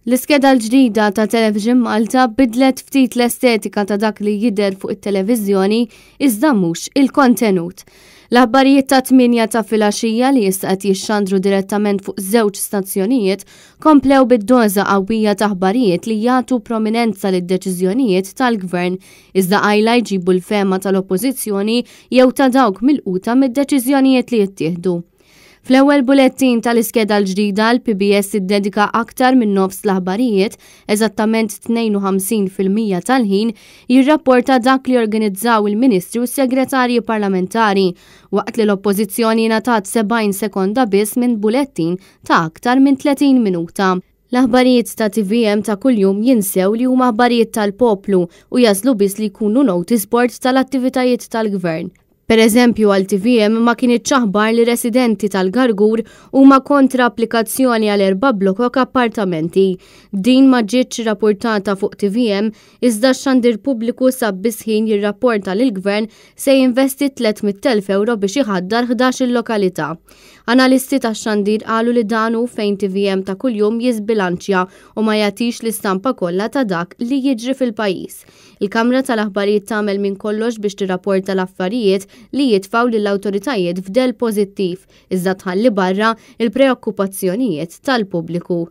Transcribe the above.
L-iskeda l-ġdida ta' Television Malta bidlet ftit l-estetika ta' dak li jidher fuq it-televiżjoni iżda mhux il-kontenut. L-aħbarijiet ta' 8 ta' filgħaxija li issa qed jixxandru direttament fuq żewġ stazzjonijiet komplew bid-doża qawwija ta' aħbarijiet li jagħtu prominenza lid-deċiżjonijiet tal-Gvern iżda qajla jġibu l-fehma tal-Oppożizzjoni jew ta' dawk milquta mid-deċiżjonijiet li jittieħdu. Fl-ewwel bulettin tal-iskeda l-ġdida, l-PBS iddedika aktar minn nofs l-aħbarijiet, eżattament 52% tal-ħin, jirrapporta dak li organizzaw il-Ministri u s-Segretarji Parlamentari, waqt li l-Oppożizzjoni ngħatat 70 sekonda biss minn bulettin ta' aktar minn 30 minuta. L-aħbarijiet ta' tvm ta' kuljum jinsew li huma aħbarijiet tal-poplu u jagħżlu biss li jkunu notice board tal-attivitajiet tal-Gvern. Per eżempju għal tvm ma kinitx aħbar li residenti tal-Gargur huma kontra applikazzjoni għal erba' blokok appartamenti. Din ma ġietx rapportata fuq tvm iżda x-xandir pubbliku sab biss ħin jirrapporta li l-Gvern se jinvesti 300,000 ewro biex iħaddar 11-il lokalità. Analisti tax-xandir qalu li dan hu fejn tvm ta' kuljum jiżbilanċja u ma jagħtix l-istampa kollha ta' dak li jiġri fil-pajjiż. Il-Kamra tal-Aħbarijiet tagħmel minn kollox biex tirrapporta l-affarijiet li jitfgħu lill-awtoritajiet f'dell pożittiv, iżda tħalli barra l-preokkupazzjonijiet tal-pubbliku.